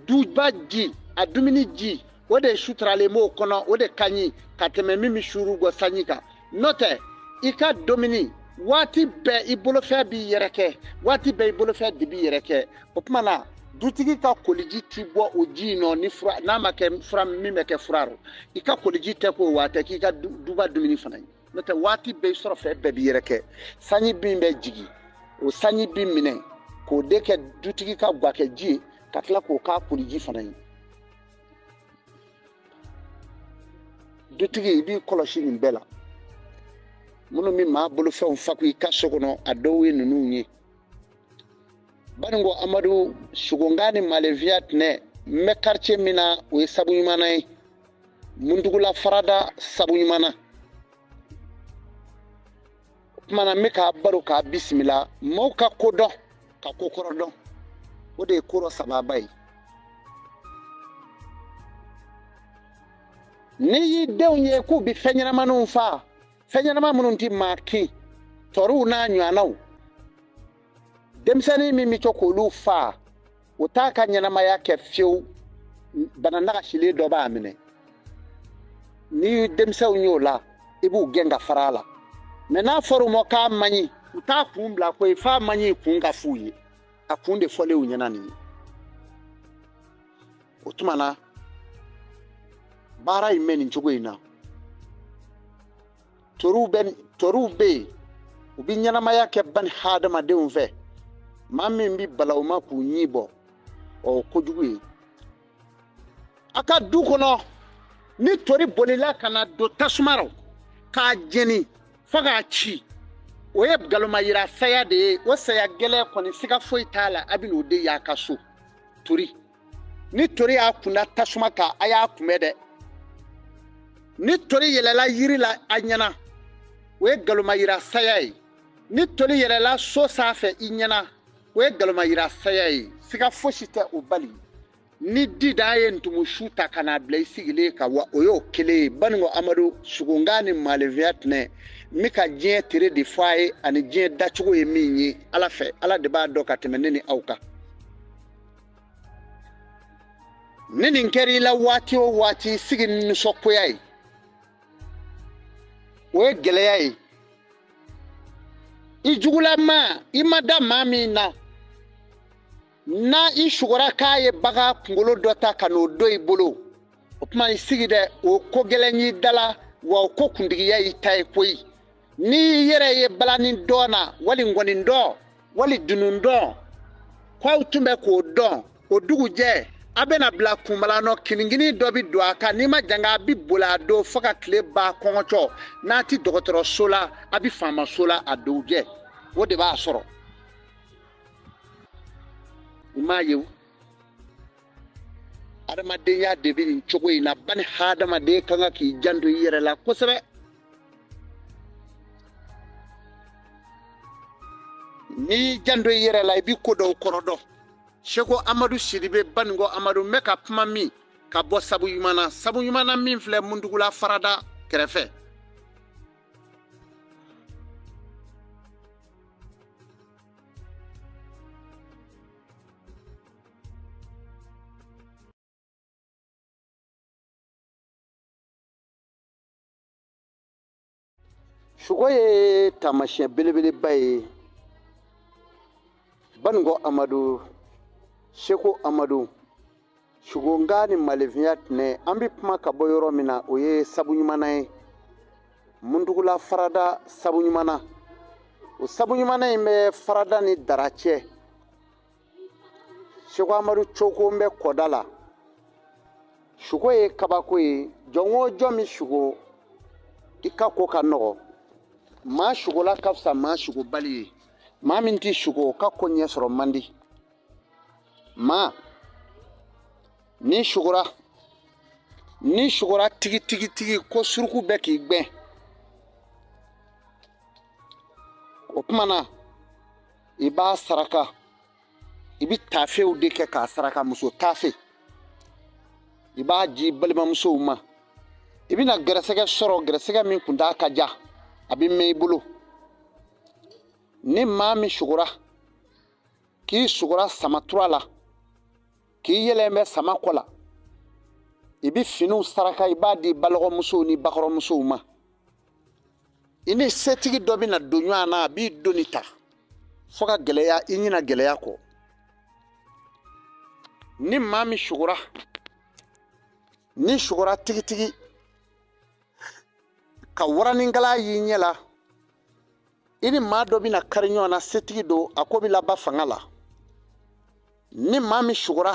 duba ji, a dumuni ji, o de suturalen b'o kɔnɔ, o de ka ɲi ka tɛmɛ min bɛ suru bɔ sanji kan. N'o tɛ, i ka dumuni waati bɛɛ i bolofɛn b'i yɛrɛ kɛ, waati bɛɛ i bolofɛn de b'i yɛrɛ kɛ. O tuma na, dutigi ka koliji ti bɔ o ji in nɔ ni fura, n'a ma kɛ fura min bɛ kɛ fura rɔ, i ka koliji tɛ k'o wa, a tɛ k'i ka duba dumuni fana ye. N'o tɛ, waati bɛɛ i sɔrɔ fɛn bɛɛ b'i yɛrɛ kɛ. Sanji bin bɛ jigin, o sanji bin minɛ k'o de kɛ dutigi ka guakɛ ji ye, ka tila k'o k'a koliji fana ye. Dutigi, i b'i kɔlɔsi nin bɛɛ la. Minnu bɛ maa bolofɛnw faku i ka so kɔnɔ, a dɔw ye ninnu ye. Baninko Amadu, Sogonka ni Malefiya tɛnɛ, n bɛ quartier min na, o ye sabu ɲuman ye. Mundugula farada sabu ɲuman na. O tuma na, n bɛ k'a baro k'a bisimila. Maaw ka ko dɔn, ka ko kɔrɔ dɔn, o de ye ko dɔ sababa ye. N'i y'i denw ye k'u bɛ fɛn ɲɛnamaninw faa, fɛn ɲɛnama minnu tɛ maa kin, tɔriw n'a ɲɔgɔnnaw, denmisɛnnin min bɛ to k'olu faa, o t'a ka ɲɛnamaya kɛ fiyewu, bana nagasilen dɔ b'a minɛ. N'i denmisɛnw y'o la, i b'u gɛn ka fara a la. Mɛ n'a fɔra u ma k'a man ɲi, u U t'a kun bila koyi, f'a man ɲi kun ka f'u ye. A kun de fɔlen u ɲɛna nin ye. O tuma na baara in bɛ nin cogo in na. Toriw bɛ yen, u bɛ ɲɛnamaya kɛ bani hadamadenw fɛ. Maa min bɛ bala u ma k'u ɲi bɔ, o kojugu ye. A ka du kɔnɔ, ni tori bolila ka na don tasuma rɔ k'a jeni fo k'a ci, o ye galomayira saya de ye. O saya gɛlɛn kɔni, siga foyi t'a la, a bɛ n'o de y'a ka so. Tori, ni tori y'a kunda tasuma kan, a y'a kunbɛ dɛ. Ni tori yɛlɛla yiri la a ɲɛna, o ye galomayira saya ye. Ni tori yɛlɛla so sanfɛ i ɲɛna, o ye galomayira saya ye. Siga fosi tɛ o bali. Ni dida ye ntumusu ta ka n'a bila i sigilen kan, wa o y'o kelen ye. Baninko Amadu, sugunga ni malefiya tɛnɛ n bɛ ka diɲɛ tere de fɔ a ye, ani diɲɛ dacogo ye min ye Ala fɛ. Ala de b'a dɔn ka tɛmɛ ne ni aw kan. Ni nin kɛra i la waati o waati, sigi ni nisɔngoya ye, o ye gɛlɛya ye. I jugulama, i ma da maa min na, n'a i sugora k'a ye bagan kunkolo dɔ ta ka n'o don i bolo, o tuma i sigi dɛ, o ko gɛlɛn y'i da la, wa o ko kuntigiya y'i ta ye koyi. N'i yɛrɛ ye balani dɔn na, wali ngɔni dɔn, wali dunun dɔn, k'aw tun bɛ k'o dɔn, o dugujɛ a bɛna bila kunbalanɔ, kinigini dɔ bɛ don a kan, n'i ma janga a bɛ boli a don fo ka tile ban kɔngɔcɔ. N'a ti dɔgɔtɔrɔso la, a bɛ faamaso la a dugujɛ, o de b'a sɔrɔ. I m'a ye o, adamadenya de bɛ nin cogo in na. Bani hadamaden kan ka k'i janto i yɛrɛ la kosɛbɛ. N'i y'i janto i yɛrɛ la, i bɛ ko dɔw kɔrɔ dɔn. Seko Amadu Sidibe, Baninko Amadu, n bɛ ka kuma min ka bɔ sabu ɲuman na, sabu ɲuman na min filɛ Mundugula farada kɛrɛfɛ. Sugo ye taamasiyɛn belebeleba ye. Baninko Amadu, Seko Amadu, sugonga ni malefinya tɛnɛ, an bɛ kuma ka bɔ yɔrɔ min na, o ye sabu ɲuman ye. Mundugula farada sabu ɲuman na. O sabu ɲuman in bɛ farada ni dara cɛ. Seko Amadu coko bɛ kɔda la. Sugo ye kabako ye. Jɔn o jɔn min sugo, i ka ko ka nɔgɔ. Maa sugola ka fisa maa sugobali ye. Maa min tɛ sugo, o ka ko ɲɛ sɔrɔ man di. Maa n'i sugora, n'i sugora tigi tigi tigi ko suruku bɛ k'i gbɛn, o tuma na i b'a saraka. I bɛ taafew de kɛ k'a saraka, muso taafe. I b'a di balimamusow ma. I bɛna gɛrɛsɛgɛ sɔrɔ, gɛrɛsɛgɛ min kuntaa ka ja, a bɛ mɛn i bolo. Ni maa min sugora, k'i sugora samatura la, k'i yɛlɛn bɛ sama kɔ la, i bɛ finiw saraka, i b'a di balɔgɔmusow ni bakɔrɔmusow ma. I ni setigi dɔ bɛna don ɲɔgɔn na, a b'i doni ta fo ka gɛlɛya, i ɲina gɛlɛya kɔ. Ni maa min sugora, ni sugora tigitigi ka waranikala y'i ɲɛ la, i ni maa dɔ bɛna kari ɲɔgɔn na, setigi don, a ko bɛ laban fanga la. Ni maa min sugora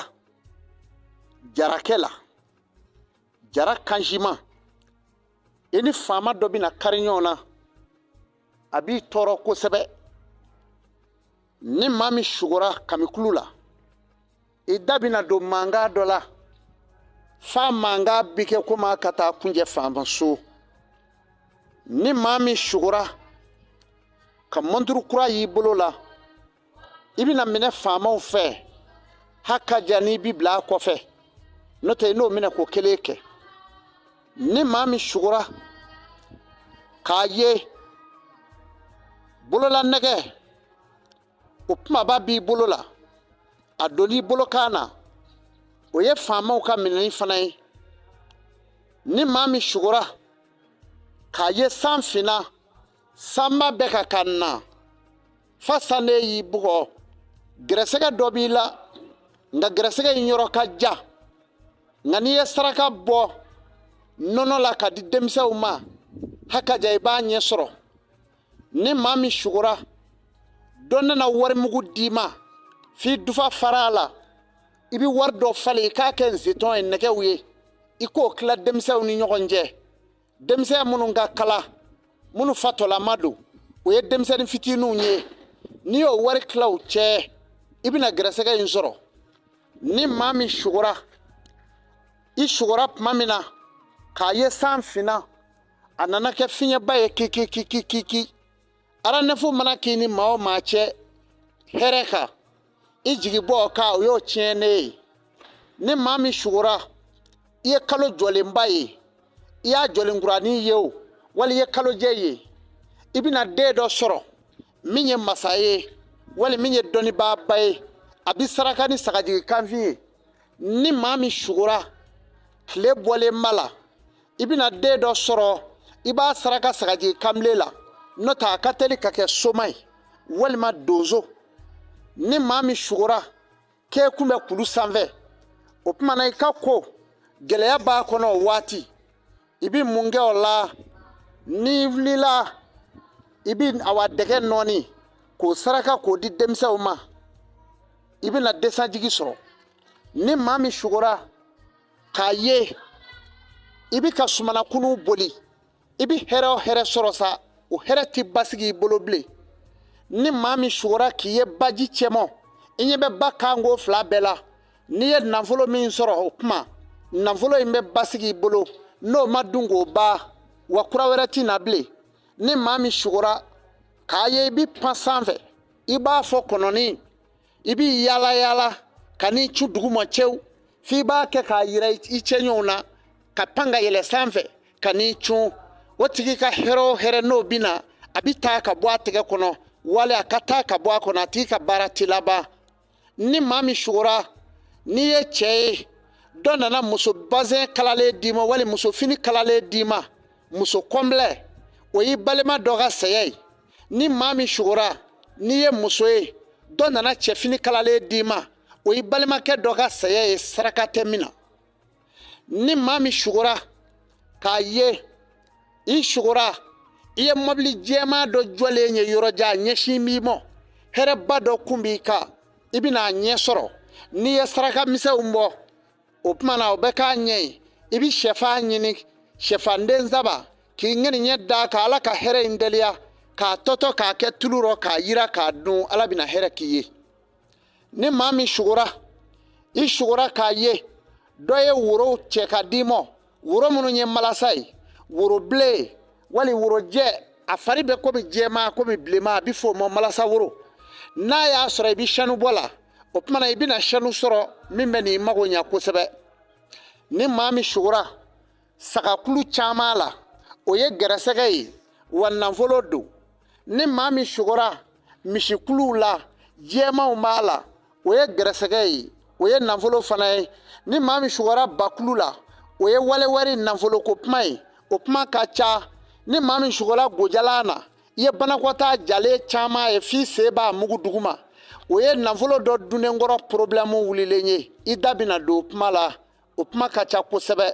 jarakɛ la, jara kanjima, i ni faama dɔ bɛna kari ɲɔgɔn na, a b'i tɔɔrɔ kosɛbɛ. Ni maa min sugora kamikulu la, i da bɛna don mankan dɔ la, f'a mankan bi kɛ komi a ka taa kunjɛ faama so. Ni maa min sugora ka mɔnturu kura y'i bolo la, i bɛna minɛ faamaw fɛ, ha ka ja n'i bi bila a kɔfɛ, n'o tɛ i n'o minɛ ko kelen kɛ. Ni maa min sugora k'a ye bololanɛgɛ o kumaba b'i bolo la, a donn'i bolo kan na, o ye faamaw ka minɛni fana ye. Ni maa min sugora k'a ye san finna, sanba bɛ ka ka na, Fa sanden y'i bugɔ, gɛrɛsɛgɛ dɔ b'i la, nka gɛrɛsɛgɛ in yɔrɔ ka jan. Nka n'i ye saraka bɔ nɔnɔ la ka di denmisɛnw ma, hakaja i b'a ɲɛ sɔrɔ. Ni maa min sugora, dɔ nana warimugu d'i ma f'i dufa fara a la, i bɛ wari dɔ falen i k'a kɛ nzetɔn ye, nɛgɛw ye, i k'o tila denmisɛnw ni ɲɔgɔn cɛ. Denmisɛn minnu ka kala, minnu fatɔlama don, o ye denmisɛnnin fitininw ye. N'i y'o wari tila u cɛ, i bɛna gɛrɛsɛgɛ in sɔrɔ. Ni maa min sugora, i sugora tuma min na k'a ye san finna, a nana kɛ fiɲɛba ye kikikikikiki, aranɛfu mana k'i ni maa o maa cɛ hɛrɛ kan, i jigi bɔ o kan, o y'o tiɲɛnen ye. Ni maa min sugora, i ye kalo jɔlenba ye, i y'a jɔlenkuranin ye o, wali i ye kalojɛ ye, i bɛna den dɔ sɔrɔ min ye masa ye, wali min ye dɔnnibaaba ye, a bɛ saraka ni sagajigi kanfin ye. Ni maa min sugora tile bɔlenba la, i bɛna den dɔ sɔrɔ, i b'a saraka sagajigi kanbilen la, n'o tɛ a ka teli ka kɛ soma ye walima donso. Ni maa min sugora k'e kun bɛ kulu sanfɛ, o tuma na i ka ko gɛlɛya b'a kɔnɔ o waati, i bɛ mun kɛ o la? N'i wulila, i bɛ awa dɛgɛ nɔɔni k'o saraka k'o di denmisɛnw ma, i bɛna desajigi sɔrɔ. Ni maa min sugora k'a ye i bɛ ka sumanakunu boli, i bɛ hɛrɛ o hɛrɛ sɔrɔ sa, o hɛrɛ tɛ basigi i bolo bilen. Ni maa min sugora k'i ye baji cɛmɔ, i ɲɛ bɛ ba kanko fila bɛɛ la, n'i ye nafolo min sɔrɔ, o tuma nafolo in bɛ basigi i bolo, n'o ma dun k'o ban, wa kura wɛrɛ tɛ na bilen. Ni maa min sugora k'a ye i bɛ pan sanfɛ, i b'a fɔ kɔnɔnin, i b'i yaala yaala ka n'i cun duguma cɛw, f'i b'a kɛ k'a yira i cɛɲɔgɔnw na, ka pan ka yɛlɛ sanfɛ ka n'i cun, o tigi ka hɛrɛ o hɛrɛ n'o bɛ na, a bɛ taa ka bɔ a tɛgɛ kɔnɔ, wali a ka taa ka bɔ a kɔnɔ, a tigi ka baara tɛ laban. Ni maa min sugora, n'i ye cɛ ye, dɔ nana muso bazɛn kalalen d'i ma, wali muso fini kalalen d'i ma, muso kɔnbilɛ, o y'i balima dɔ ka saya ye. Ni maa min sugora, n'i ye muso ye, dɔ nana cɛfini kalalen d'i ma, o y'i balimakɛ dɔ ka saya ye, saraka tɛ min na. Ni maa min sugora k'a ye i sugora, i ye mɔbili jɛman dɔ jɔlen ye yɔrɔ jan, ɲɛsin b'i ma, hɛrɛba dɔ kun b'i kan, i bɛna a ɲɛ sɔrɔ. N'i ye saraka misɛnw bɔ, o tuma na o bɛ k'a ɲɛ ye. I bɛ sɛfan ɲini, sɛfanden saba, k'i ŋaniɲɛ da ka Ala ka hɛrɛ in teliya, k'a tɔtɔ k'a kɛ tulu rɔ, k'a yira k'a dun, Ala bɛna hɛrɛ k'i ye. Ni maa min sugora, i sugora k'a ye dɔ ye woro cɛ ka d'i ma, woro minnu ye malasa ye, woro bilen wali woro jɛ, a fari bɛ komi jɛman komi bilenman, a bɛ f'o ma malasa woro. N'a y'a sɔrɔ i bɛ sanu bɔ la, o tuma na i bɛna sanu sɔrɔ min bɛ n'i mago ɲɛ kosɛbɛ. Ni maa min sugora sagakulu caman la, o ye gɛrɛsɛgɛ ye wa nafolo don. Ni maa min sugora misikuluw la, jɛmanw b'a la, o ye gɛrɛsɛgɛ ye, o ye nafolo fana ye. Ni maa min sugora bakulu la, o ye walewari nafoloko kuma ye, o kuma ka ca. Ni maa min sugora gojalan na, i ye banakɔtaa jalen caman ye f'i sen b'a mugu duguma, o ye nafolo dɔ dunnen kɔrɔ porobilɛmu wulilen ye, i da bɛna don o kuma la, o kuma ka ca kosɛbɛ.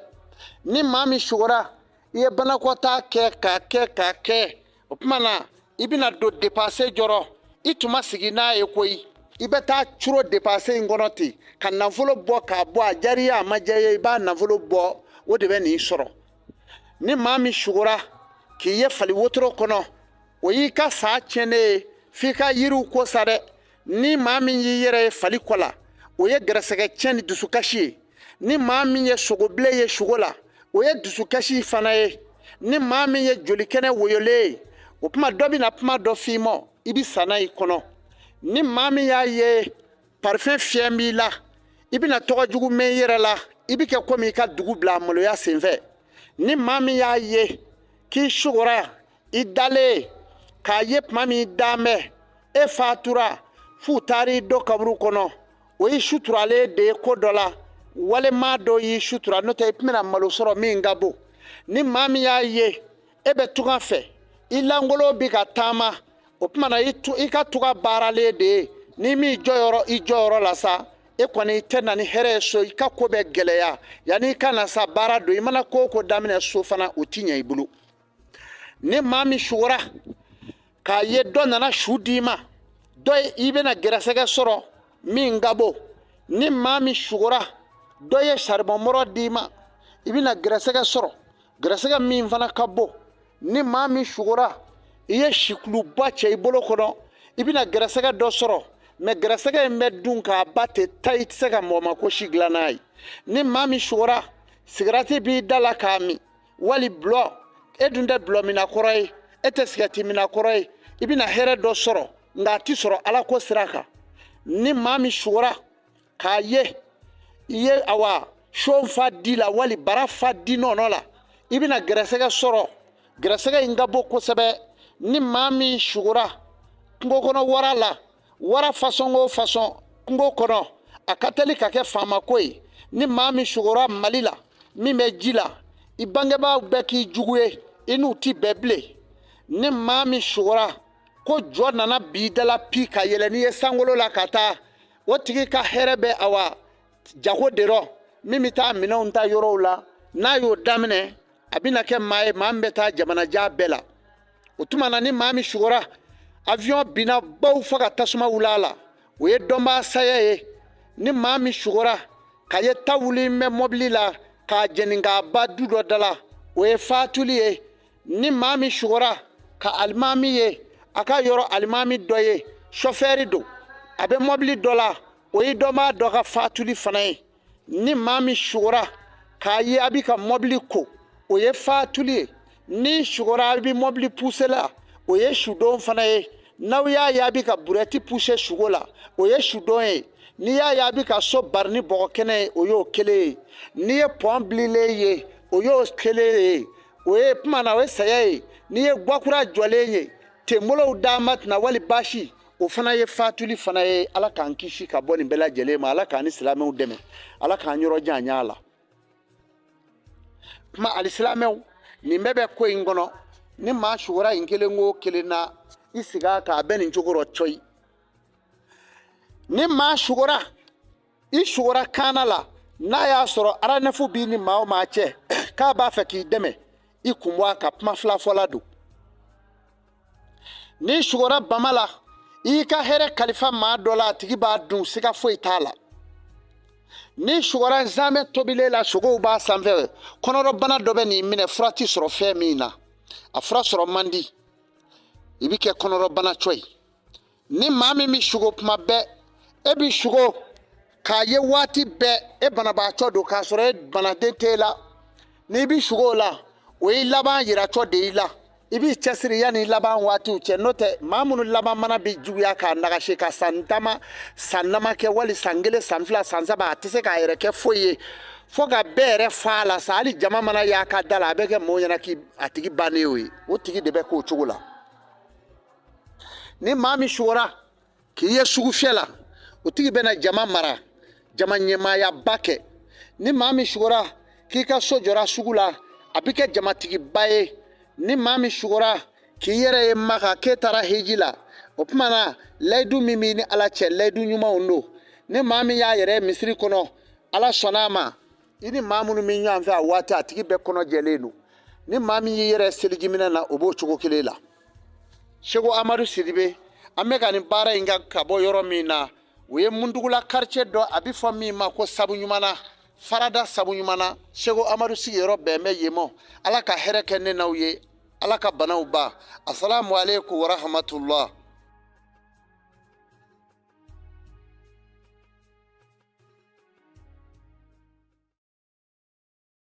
Ni maa min sugora i ye banakɔtaa kɛ k'a kɛ k'a kɛ, o tuma na i bɛna don depanse jɔrɔ, i tun ma sigi n'a ye koyi, i bɛ taa curo depanse in kɔnɔ ten ka nafolo bɔ k'a bɔ, a diyara i ye a ma diya i ye, i b'a nafolo bɔ, o de bɛ n'i sɔrɔ. Ni maa min sugora k'i ye fali wotoro kɔnɔ, o y'i ka saa tiɲɛnen ye, f'i ka yiriw ko sa dɛ. Ni maa min y'i yɛrɛ ye fali kɔ la, o ye gɛrɛsɛgɛ tiɲɛ ni dusukasi ye. Ni maa min ye sogobilen ye sugo la, o ye dusukasi fana ye. Ni maa min ye jolikɛnɛ woyolen ye, o tuma dɔ bɛna kuma dɔ f'i ma, i bɛ sa n'a i kɔnɔ. Ni maa min y'a ye parifɛn fiyɛ b'i la, i bɛna tɔgɔ jugu mɛn i yɛrɛ la, i bɛ kɛ komi i ka dugu bila a maloya senfɛ. Ni maa min y'a ye k'i sugora i dalen k'a ye tuma min i dan bɛ, e fatura f'u taara i don kaburu kɔnɔ, o y'i suturalen de ye ko dɔ la, walima dɔ y'i sutura, n'o tɛ i tun bɛna malo sɔrɔ min ka bon. Ni maa min y'a ye e bɛ tunga fɛ, i lankolon bɛ ka taama, O tuma na i ka tuga baaralen de ye. N'i m'i jɔyɔrɔ i jɔyɔrɔ la sa, e kɔni i tɛ na ni hɛrɛ ye so, i ka ko bɛ gɛlɛya. Yanni i ka na sa, baara don. I mana ko o ko daminɛ so fana, o ti ɲɛ i bolo. Ni maa min sugora k'a ye dɔ nana su d'i ma, dɔ i bɛna gɛrɛsɛgɛ sɔrɔ min ka bon. Ni maa min sugora dɔ ye saribɔn bɔrɔ d'i ma, i bɛna gɛrɛsɛgɛ sɔrɔ, gɛrɛsɛgɛ min fana ka bon. Ni maa min sugora i ye sikuluba cɛ i bolo kɔnɔ, i bɛna gɛrɛsɛgɛ dɔ sɔrɔ, mɛ gɛrɛsɛgɛ in bɛ dun k'a ban ten ta, i tɛ se ka mɔgɔ mako si dilan n'a ye. Ni maa min sugora sigirati b'i da la k'a min wali dɔlɔ, e dun tɛ dɔlɔminna kɔrɔ ye, e tɛ sigɛrɛtiminna kɔrɔ ye, i bɛna hɛrɛ dɔ sɔrɔ, nka a ti sɔrɔ ala ko sira kan. Ni maa min sugora k'a ye i ye awa son fa di la wali bara fa di nɔnɔ la, i bɛna gɛrɛsɛgɛ sɔrɔ, gɛrɛsɛgɛ in ka bon kosɛbɛ. Ni maa min sugora kungo kɔnɔ wara la, wara fasɔn o fasɔn kungo kɔnɔ, a ka teli ka kɛ faamako ye. Ni maa min sugora mali la min bɛ ji la, i bangebaaw bɛɛ k'i jugu ye, i n'u ti bɛn bilen. Ni maa min sugora ko jɔ nana b'i da la pi ka yɛlɛ n'i ye sankolo la ka taa, o tigi ka hɛrɛ bɛ awa jago de rɔ, min bɛ taa minɛnw ta yɔrɔw la. N'a y'o daminɛ, a bɛna kɛ maa ye, maa min bɛ taa jamanajan bɛɛ la. O tuma na, ni maa min sugora avion binna baw fo ka tasuma wuli a la, o ye dɔnbaa saya ye. Ni maa min sugora k'a ye ta wuli bɛ mɔbili la k'a jeni k'a ban du dɔ da la, o ye fatuli ye. Ni maa min sugora ka alimami ye a ka yɔrɔ alimami dɔ ye sɔfɛri don, a bɛ mɔbili dɔ la, o ye dɔnbaa dɔ ka fatuli fana ye. Ni maa min sugora k'a ye a bɛ ka mɔbili ko, o ye fatuli ye. Ni sugora a bɛ mɔbili puse la, o ye sudon fana ye. N'aw y'a ye a bɛ ka burɛti puse sugo la, o ye sudon ye. N'i y'a ye a bɛ ka so bari ni bɔgɔ kɛnɛ ye, o y'o kelen ye. N'i ye pɔn bililen ye, o y'o kelen ye. O ye kuma na, o ye saya ye. N'i ye gwakura jɔlen ye tenbolow dama tɛna wali baasi, o fana ye fatuli fana ye. Ala k'an kisi ka bɔ nin bɛɛ lajɛlen ma. Ala k'an ni silamɛw dɛmɛ. Ala k'an yɔrɔ janya la kuma. Alisilamɛw, nin bɛɛ bɛ ko in kɔnɔ. Ni maa sugora in kelen o kelen na, i sigi a kan, a bɛ nin cogo rɔ cɔyi. Ni maa sugora, i sugora kaana la, n'a y'a sɔrɔ aranɛfu b'i ni maa o maa cɛ k'a b'a fɛ k'i dɛmɛ, i kun bɔ a ka kuma fila fɔla don. N'i sugora bama la, i y'i ka hɛrɛ kalifa maa dɔ la, a tigi b'a dun, siga foyi t'a la. N'i sugora nzamɛ tobilen la, sogow b'a sanfɛ, kɔnɔrɔbana dɔ bɛ n'i minɛ, fura ti sɔrɔ fɛn min na, a fura sɔrɔ man di, i bɛ kɛ kɔnɔrɔbanatɔ ye. Ni maa min bɛ sugo kuma bɛɛ, e bɛ sugo k'a ye waati bɛɛ e banabaatɔ don k'a sɔrɔ e banaden t'e la, n'i bɛ sugo o la, o y'i laban yiratɔ de y'i la. I b'i cɛsiri yanni i laban waatiw cɛ. N'o tɛ, maa minnu laban mana bɛ juguya k'a nagasi ka san dama san dama kɛ, wali san kelen, san fila, san saba, a tɛ se k'a yɛrɛ kɛ foyi ye fo ka bɛɛ yɛrɛ fa la sa. Hali jama mana y'a ka da la, a bɛ kɛ mɔgɔw ɲɛna k'i a tigi bannen y'o ye. O tigi de bɛ k'o cogo la. Ni maa min sugora k'i ye sugufiyɛ la, o tigi bɛna jama mara, jama ɲɛmaayaba kɛ. Ni maa min sugora k'i ka so jɔra sugu la, a bɛ kɛ jamatigiba ye. Ni maa min sugora k'i yɛrɛ ye Maka k'e taara hiji la, o tuma na layidu min b'i ni Ala cɛ, layidu ɲumanw don. Ni maa min y'a yɛrɛ ye misiri kɔnɔ, Ala sɔnna a ma, i ni maa minnu bɛ ɲɔgɔn fɛ a waati, a tigi bɛɛ kɔnɔ jɛlen don. Ni maa min y'i yɛrɛ selijiminɛ na, o b'o cogo kelen la. Seko Amadu Sidibe, an bɛ ka nin baara in kɛ ka bɔ yɔrɔ min na, o ye Mundugula quartier dɔ, a bɛ fɔ min ma ko Sabu Ɲumanna, Farada Sabu Ɲumanna. Seko Amadu sigiyɔrɔ bɛn bɛ yen ma. Ala ka hɛrɛ kɛ ne n'aw ye. Ala ka banaw ban. Asalamu aleykum warahamatula.